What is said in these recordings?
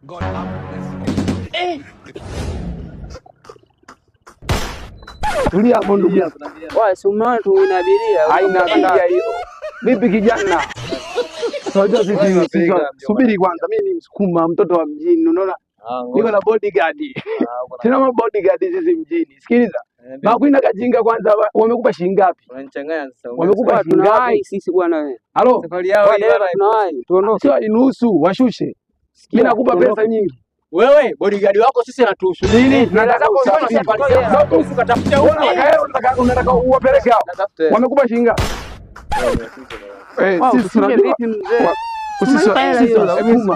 God have mercy. Tulia hapo ndugu yangu. Wewe si umeona tu una abiria. Haina abiria hiyo. Vipi kijana? Unajua sisi subiri kwanza, mimi ni Msukuma, mtoto wa mjini, unaona? Niko na bodyguard. Tena ma bodyguard sisi mjini. Sikiliza. Bakwina kajinga kwanza wamekupa shilingi ngapi? Unanichanganya sasa. Wamekupa shilingi Tunawahi ngapi? sisi bwana wewe. Halo? Safari yao Wewe dereva tunawahi. Tuondoke. Sio inusu washushe. Mimi nakupa pesa nyingi. Wewe bodyguard wako sisi anatuhusu Nini? Tunataka usafiri. Ukatafute Unataka uwapeleke hao. Wamekupa shilingi ngapi? Eh, sisi tunajua. Vipi mzee? Sisi Wasukuma.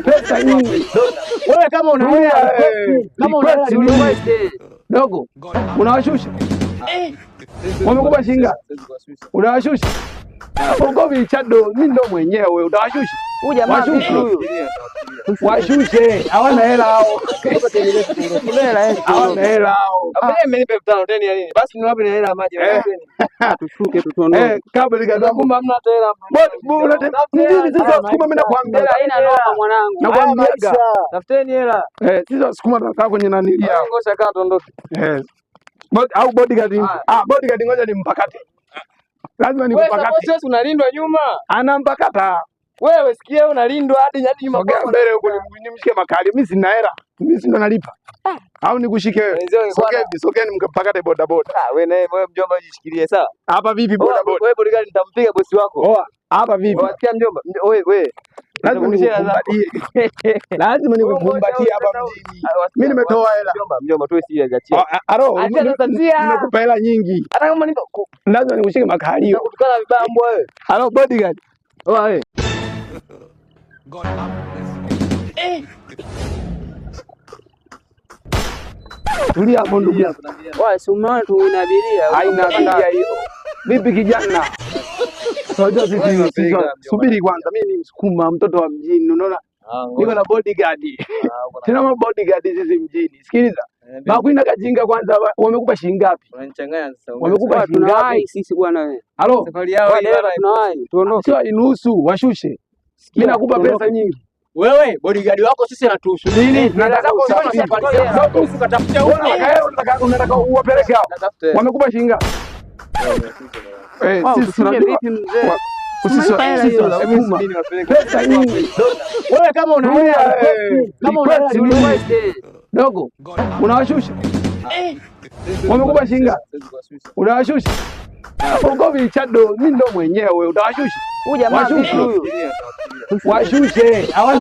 Pesa nyingi. Wewe kama una hela, kama una hela dogo, unawashusha. Wamekupa shilingi ngapi? Unawashusha. Ugovi chado, mimi ndo mwenyewe utawashusha. Huyu jamaa vipi huyu? Washushe, hawana hela hao. Hawana hela hao. Mmenipa 5000 deni ya nini? Basi niwape na hela ya maji. Tushuke tu tuondoke. Eh, kabla nikazama. Kumbe hamna hata hela. Mjini sisi Wasukuma mimi nakwambia. Hela haina noma mwanangu. Nakwambia. Tafuteni hela. Eh, sisi Wasukuma tunakaa kwenye nani yao. Ngosha kaa tuondoke. Eh. Au bodyguard. Ah, bodyguard ngoja nimpakate. Lazima nikupakate. Wewe unalindwa nyuma. Anampakata. Wewe sikia unalindwa hadi hadi nyuma. Sogea mbele huko nimshike makali. Mimi sina hela. Mimi si ndo nalipa. Au nikushike wewe? Sogeni, sogeni mkapakate boda boda. Ah, wewe naye wewe mjomba jishikilie sawa? Hapa vipi boda boda? Wewe bodyguard nitampiga bosi wako. Oa, hapa vipi? Wasikia mjomba? Wewe wewe. Lazima nikukumbatie. Lazima nikukumbatie hapa mjini. Mimi nimetoa hela. Mjomba, mjomba tuwe serious achia. Aro, Achia sasa tia. nimekupa hela nyingi. Hata kama nipo Lazima nikushike makalio. kutukana vibaya mbwa wewe. Halo bodyguard. Oa wewe. God have mercy. Tulia hapo ndugu yangu. Wewe si umeona tu una abiria. Haina abiria hiyo. Vipi kijana? Unajua sisi subiri kwanza, mimi ni Msukuma, mtoto wa mjini, unaona? Niko na bodyguard. Tena ma bodyguard sisi mjini. Sikiliza. Bakwina kajinga kwanza wamekupa shilingi ngapi? Unanichanganya sasa. Wamekupa shilingi Tunawahi ngapi? sisi bwana wewe. Halo? Safari yao Wewe dereva tunawahi. Tuondoke. Sio inusu washushe. Mimi nakupa pesa nyingi. Wewe bodyguard wako sisi anatuhusu Nini? Tunataka usafiri. Ukatafute Unataka uwapeleke hao. Wamekupa shilingi ngapi? Eh, sisi tunajua. Vipi mzee? Sisi Wasukuma. Pesa nyingi. Wewe kama una hela, kama una hela Dogo, unawashusha. Wamekupa shilingi ngapi? Unawashusha. Ugovi chado, mimi ndo mwenyewe utawashusha. Huyu jamaa vipi huyu? Washushe.